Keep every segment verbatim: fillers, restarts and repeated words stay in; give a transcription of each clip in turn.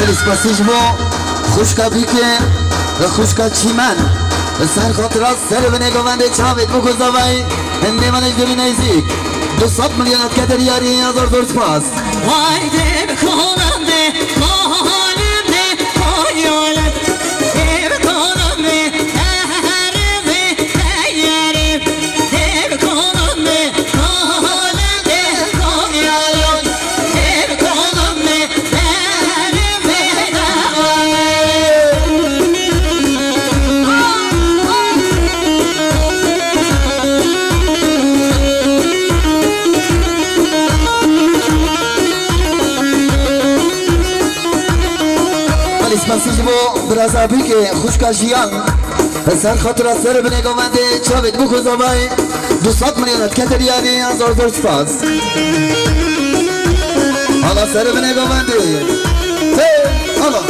Spasî ji bo xwişka Bîkê, xwişka Çîmen. Ser xatira ser binê govendê çavê dibû ku zavayî hindê min ji dibî nêzîk. Du sed milyon dikete diyarî, zor zor spas. Vay dê bi kolan dê, kolan dê, koyolan. Dê bi kolan dê, eherê dê, eherê. Dê bi kolan dê, kolan dê, koyolan. Dê bi kolan dê, Belê spasî ji bo biraza Bîkê, xwişka Jiyan. Ser xatira ser binê govendê çavê dibû ku zavayî. Du sed milyon dikete diyarî, zor zor spas. Hala ser binê govendê. Hey, hala.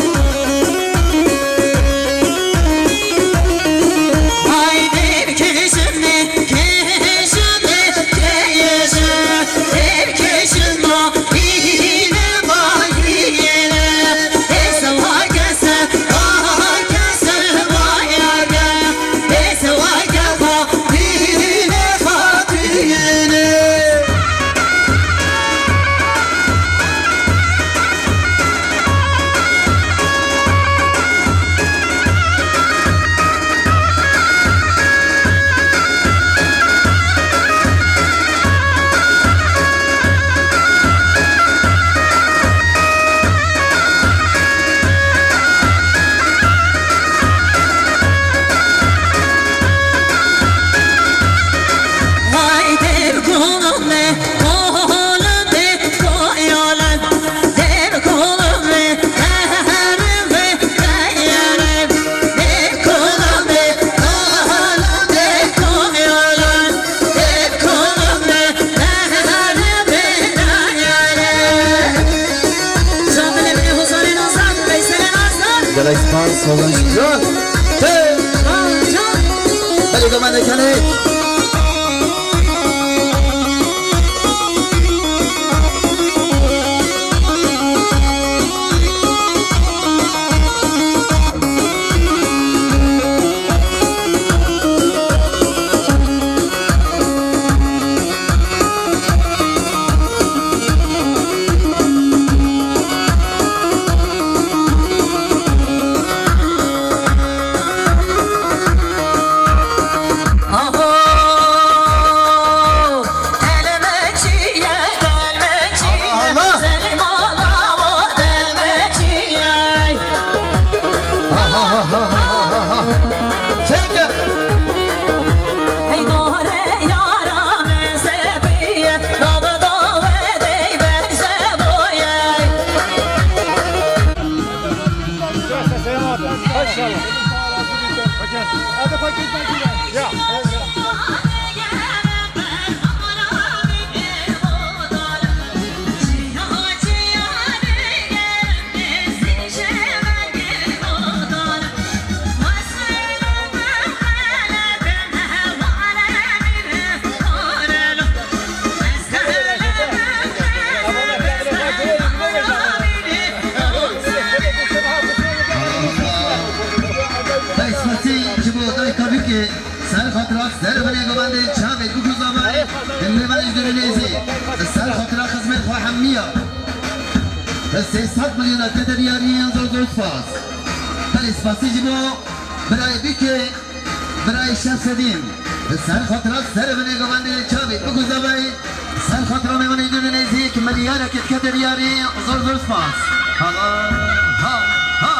Haydi kişimde, kişimde, kişimde, kişimde. Gelek spas, Hozan Şükran. Hey! Hadi, domane kane. Belê spasî ji bo dayika Bîkê, ser xatira ser binê govendê çavê ku ku zavayê, hindê min ji dibî nêzî. Ser xatira xizmê xwe hemiya. Sê sed milyon dikete diyarî, zor zor spas. Belê spasî ji bo birayê Bîkê, birayê Şemsedîn. Ser xatira ser binê govendê çavê ku ku zavayê. Ser xatira mêvanê din nêzîk milyarekê dikete diyarî, zor zor spas. Ha, ha, ha.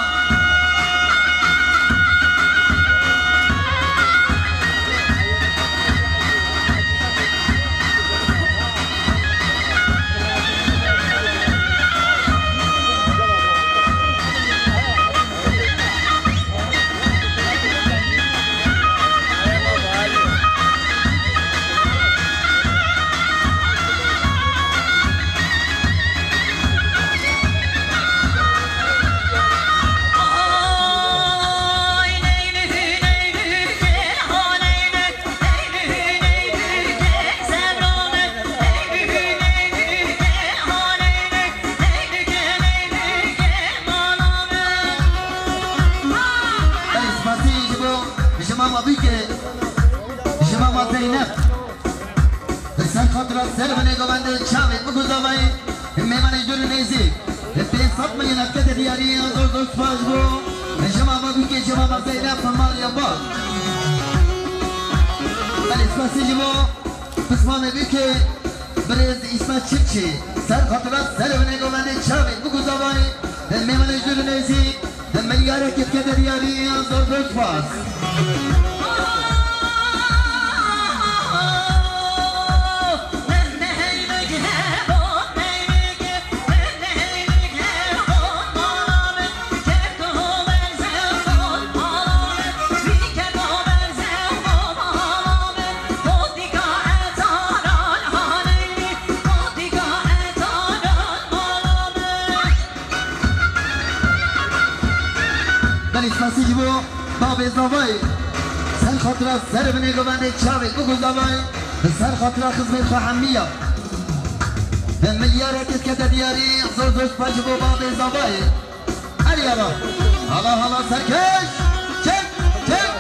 Bike, ji mama Zeynep. Ser xatira ser binê govendê çavê biguzavayê, mêvanê jûr û nêzî. Pênc sed milyon etkete diyarî, zor zor spas bo. Ji mama Bike, ji mama Zeynep, Mariya Bal. Belê spasî ji bo pismamê Bike, birêz Îsmet Çiftçî. Ser xatira ser binê govendê çavê biguzavayê, mêvanê jûr û nêzî. Milyarek etkete diyarî, zor zor spas. Belê spasî ji bo babê zavayê. Ser xatira ser binê govendê çavê biguzavayê. Ser xatira xizmê xwe hemiya. Milyarek etkete diyarî, zor zor spas ji bo babê zavayê. Erê hala. Hala hala serkeş. Çek, çek.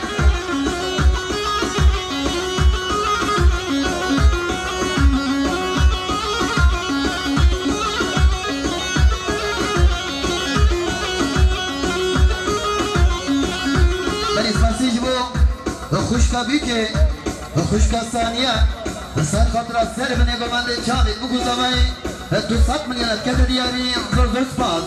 Belê spasî ji bo xwişka Bike, xwişka Saniye, ser xatira ser binê govendê çavê biguzavayê, du sed milyon etkete diyarî, zor zor spas.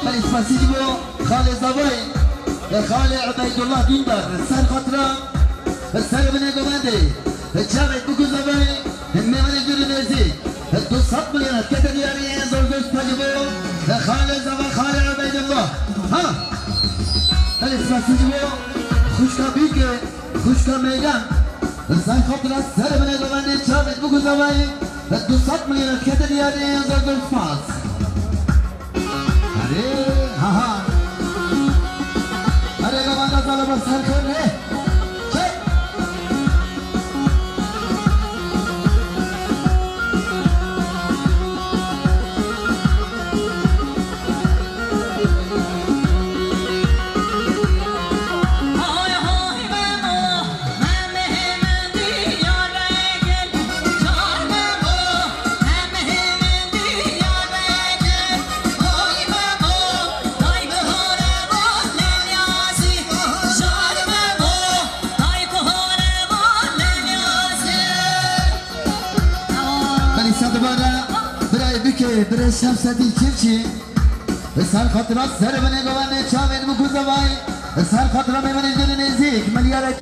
Belê spasî ji bo xalê zavayê, xalê Ubeydullah Dîndar, ser xatira, ser binê govendê, çavê biguzavayê, mêvanê jûr û nêzî, du sed milyon etkete diyarî, zor zor spas ji bo xalê zava, xalê Ubeydullah. Ha! Belê spasî ji bo xwişka Bike, xwişka Meydan. Ser xatira ser binê govendê çavê biguzavayê, du sed milyon etkete diyarî, zor zor spas. Erê, ha ha. Erê, govenda zalaba ser xêr re. Çek. Belê sedibare birayê Bike, birê Şemsedî Çiftçî. Ser xatira ser binê govendê çavê biguzavayê. Ser xatira mêvanê jûr û nêzîk, milyarek.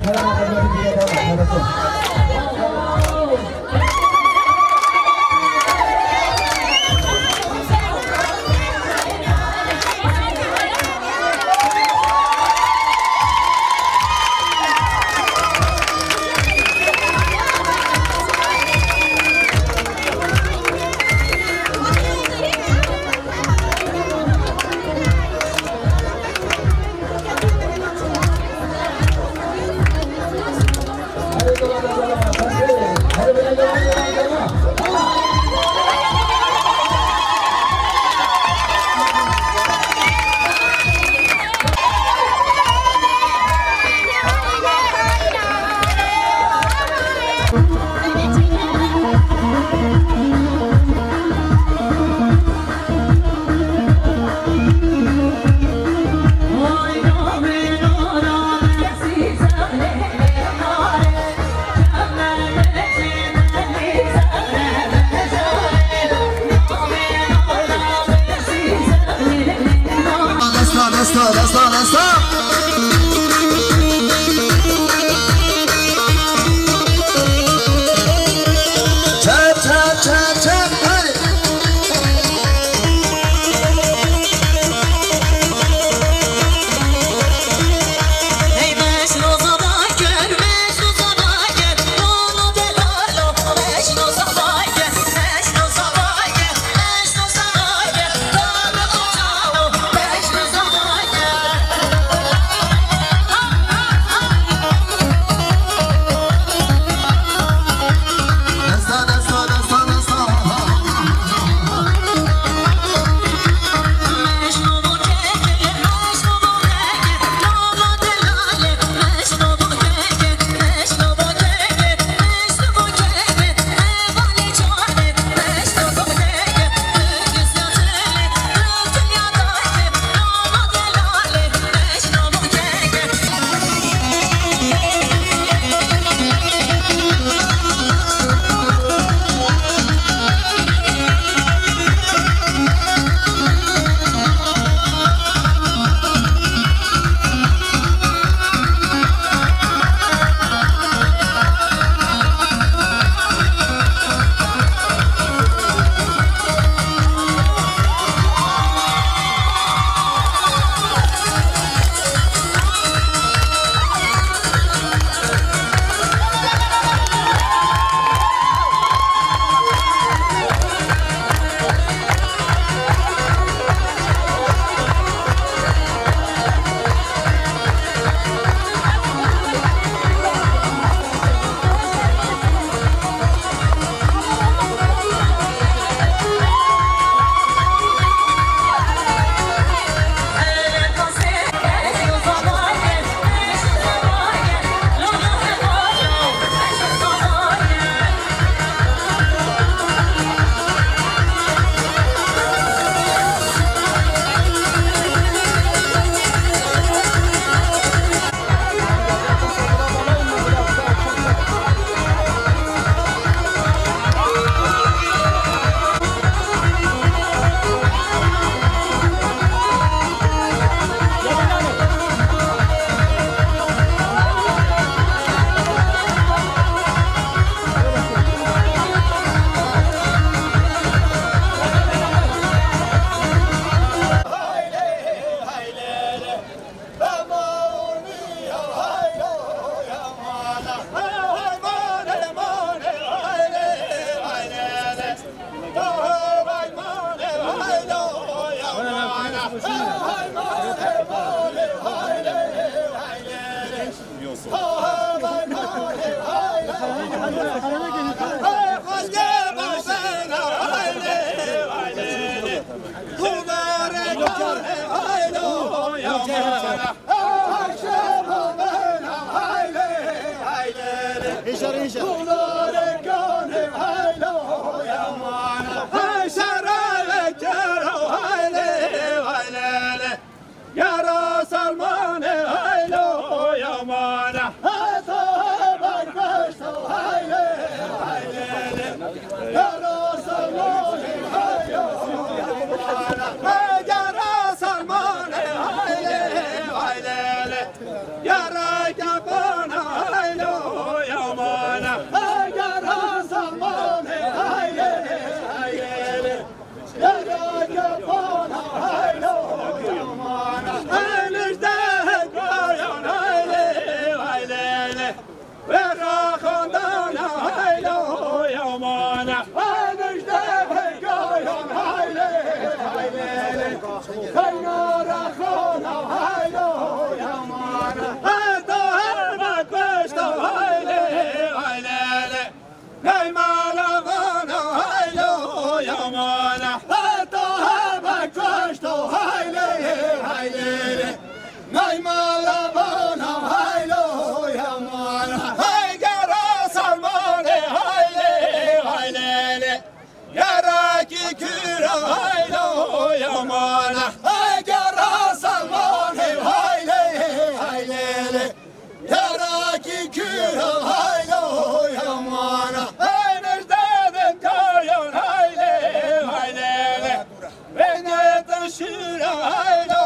Yara salmane haylo yamana. Hata berbeşto hayle hayle. Yara salmane haylo yamana. Yara salmane hayle hayle. Yara kapana haylo yamana. Yara salmane hayle hayle. Hey mala vana haylo yamana. Heta hebe koşto hayle hayle. Nay mala vana haylo yamana. Hay gera salmane hayle hayle. Gera ki kira haylo yamana. Hay gera salmane hayle hayle. Yara ki kira haylo yamana. Ay nejde den kayan hayle hayle. Beyne taşıra haylo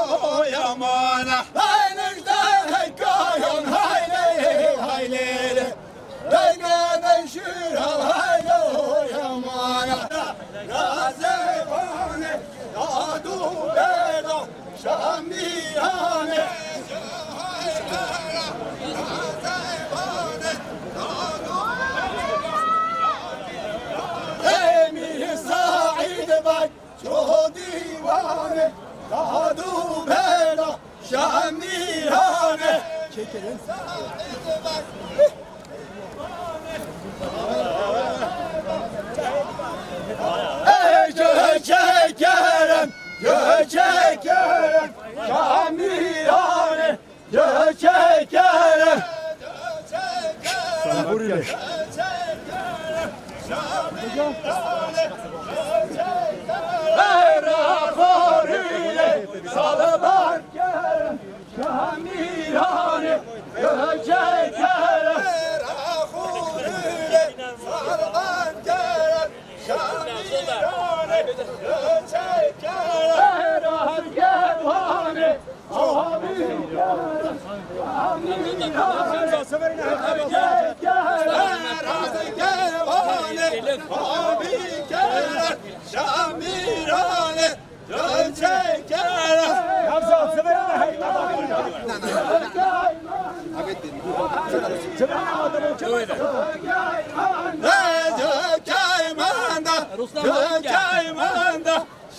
yamana. Ay nejde den kayan hayle hayle. Beyne taşıra haylo yamana. Razevane, dadu bela. Şamiyane. Emi Said bak, ço divane, dadu bela, Şamiyane. Çekilin. Ey göçe kerem, göçe kerem, Şamiyane, göçe kerem. Sabır ile. Era xorine, salamat kerem. Şamirane, göçe kerem. Sarvan kerem. Şamirane, göçe kerem. Erhan kervane, abi kerem. Şamirane, göçe kerem. Erhan kervane, abi kerem. Şamirane.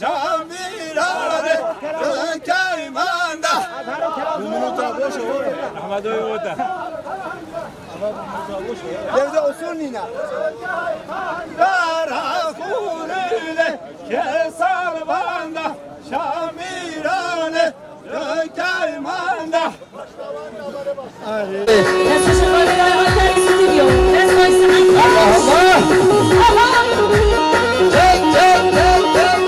Şamirane, Keymanda. Ahmet Oy orada. Evde usul nîne. Kara xûrî lê kesal vanda, Şamîrane, Keymanda. Destxweş, Kamerayê Alter Studio. Destxweş, Seîd. Allah Allah. Çek, çek, çek, çek.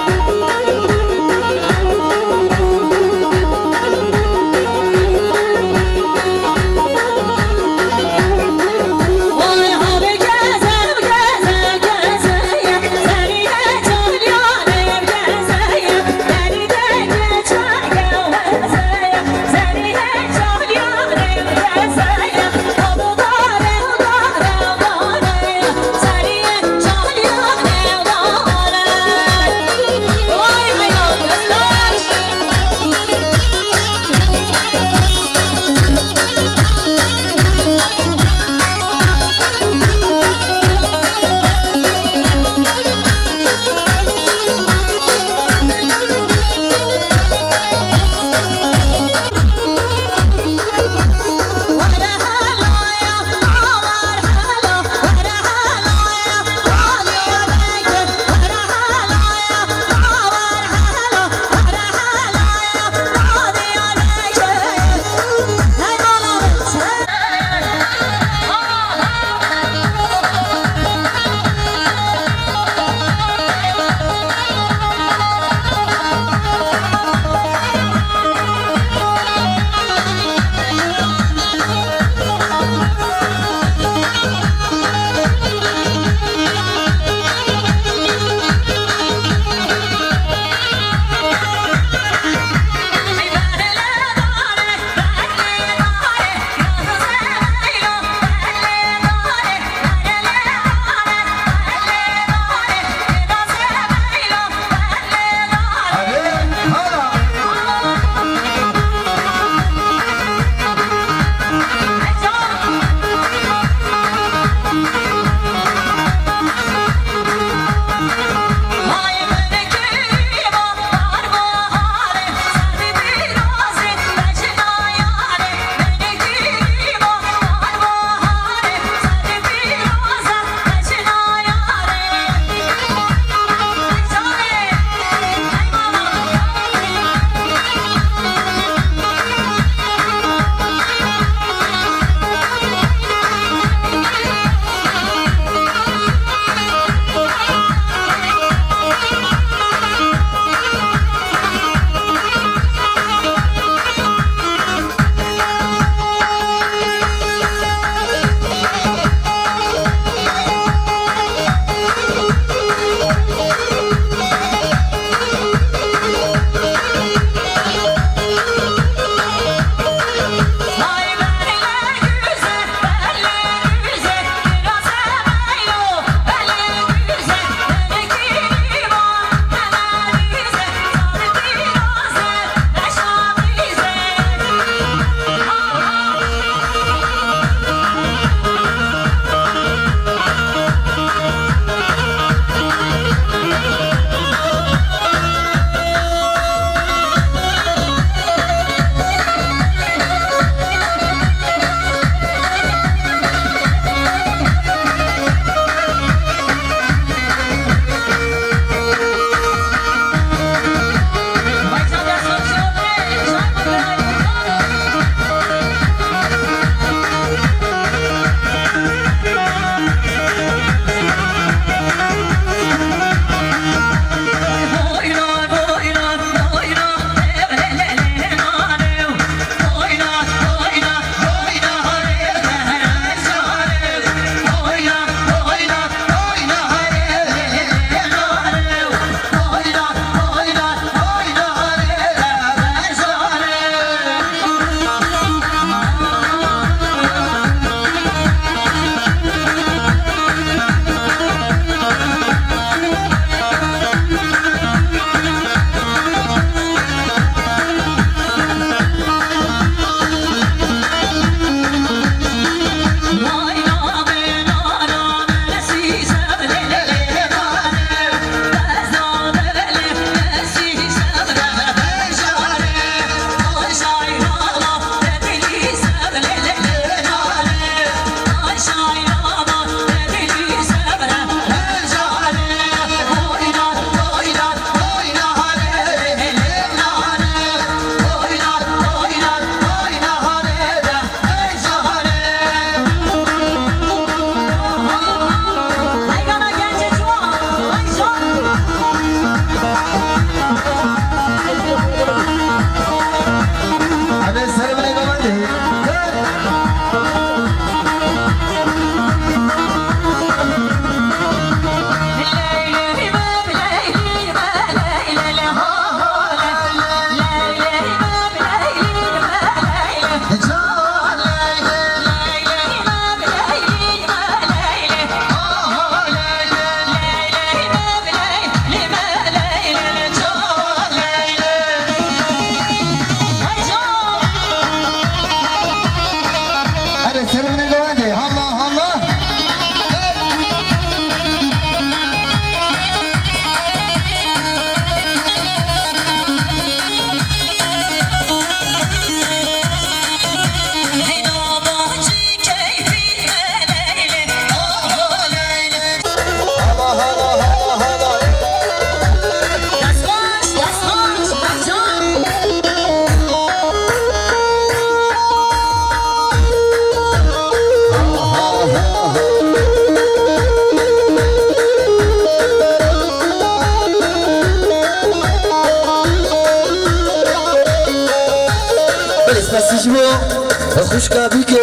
Xwişka Bîkê,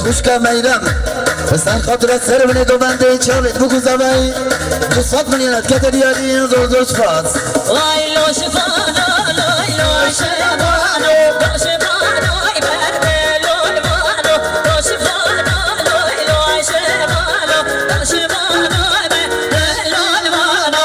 xwişka Meyrem, ser xatira ser binê govendê çavê Bûk û Zavayî, du sed milyonet kete diyarî, zor zor spas. Lay lo şifano, lay lo şifano, lo şifano, berde lo şifano, lo şifano, lay lo şifano, lo şifano, berde lo şifano.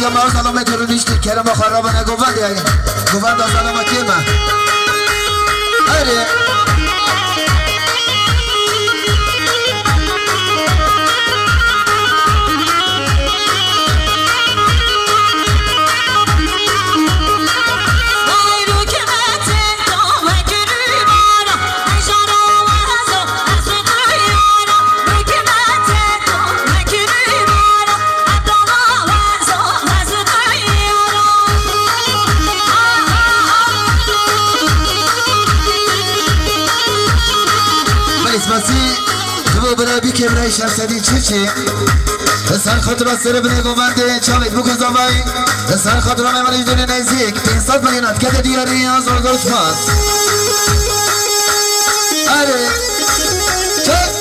Ya ma zalame terorîstî kerema xwe rabine govendê, govenda zalama kêm e. Erê. Belê spasî ji bo birayê Bîkê, birayê Şemsedîn Çirçî. Li ser xatira serê binê govendê çavê Bûk û Zavayî. Li ser xatira mêvanê ji dilê nêzîk pênc sed milyonan dikete diyarî ya, zor zor spas. Erê. Çek.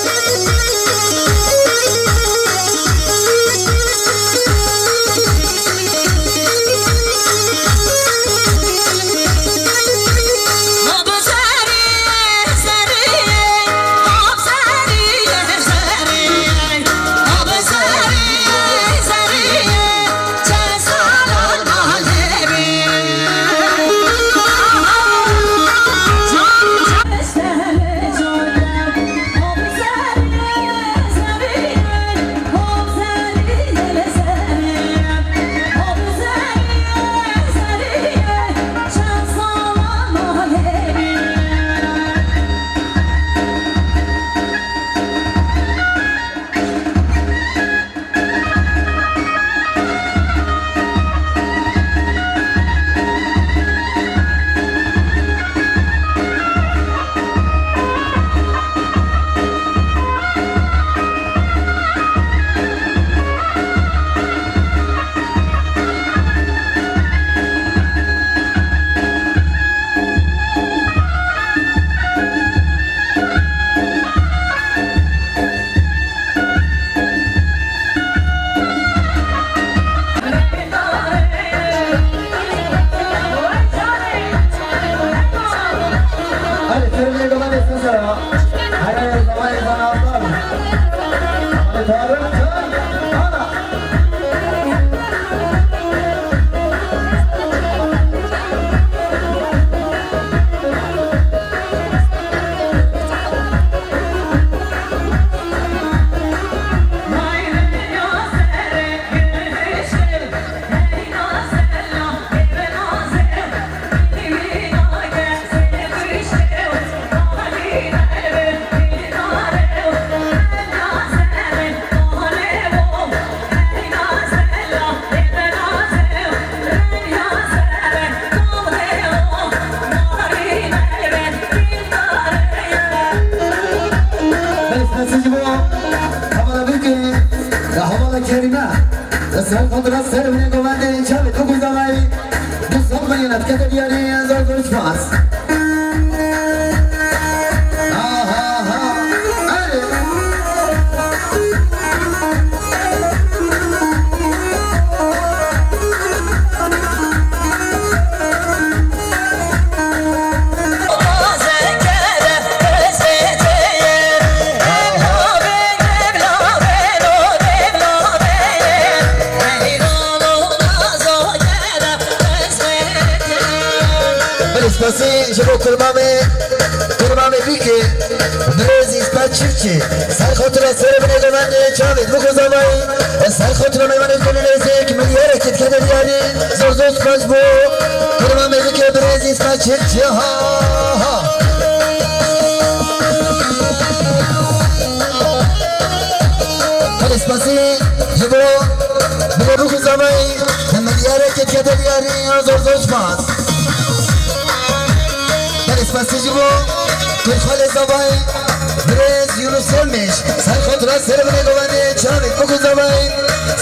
Belê spasî ji bo hevala Bîkê, ya hevala Kerîme. Li ser xwe dira ser binê govendê çavê Bûk û Zavayî. Du sed milyonan dikete diyarî, zor zor spas. Ha, ha, ha. Erê. Belê spasî ji bo kurmamê, kurmamê Bîkê, birêz Îsmet Çiftçî, ser xatira serê binê govendê çavê Bûk û Zavayî, ser xatira mêvanê dilê nêzîk milyarekî dikete diyarî, zor zor spas bo kurmamê Bîkê, birêz Îsmet Çiftçî, ha, ha. Belê spasî ji bo Bûk û Zavayî, milyarekî dikete diyarî, zor zor spas. Belê spasî ji bo Kurxalê Zavayî, birêz Yunus Yilmîş, ser xatira serê binê govendê çavê Bûk û Zavayî,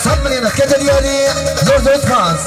sed milyonan dikete diyarî, zor zor spas.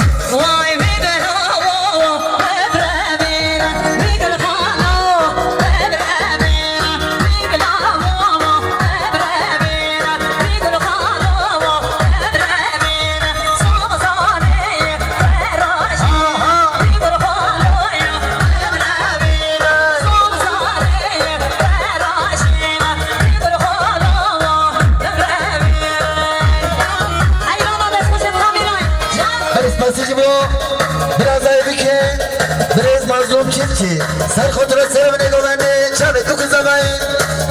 Birêz Mazlûm Çiftçî, ser xwe dira ser binê govendê, çavê tu ku zavayî.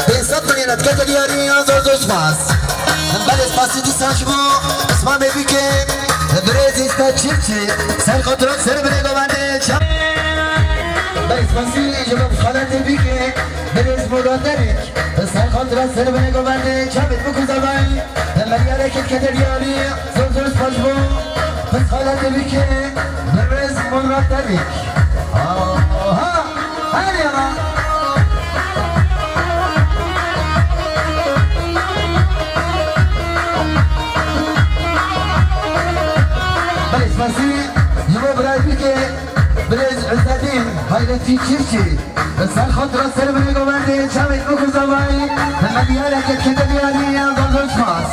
Pênc sed milyon et kete diyarî, ya zor zor spas. Belê spasî dîsan ji bo Osman Bey bike. Birêz Îsmet Çiftçî, ser xwe dira ser binê govendê, çavê. Belê spasî ji bo xaletê bike. Birêz Murat Derîk, ser xwe dira ser binê govendê, çavê tu ku zavayî. Meriya reket kete diyarî, zor zor spas ji bo. Pis xaletê bike. Birêz Murat Derîk. Aha! Her yana! Belê spasî ji bo birayê bike. Birêz Îzzedîn Hayretî Çiftçî. Ser xwe dira ser binê govendê, çavê tu ku zavayî. Meriya reket kete diyarî, ya zor zor spas.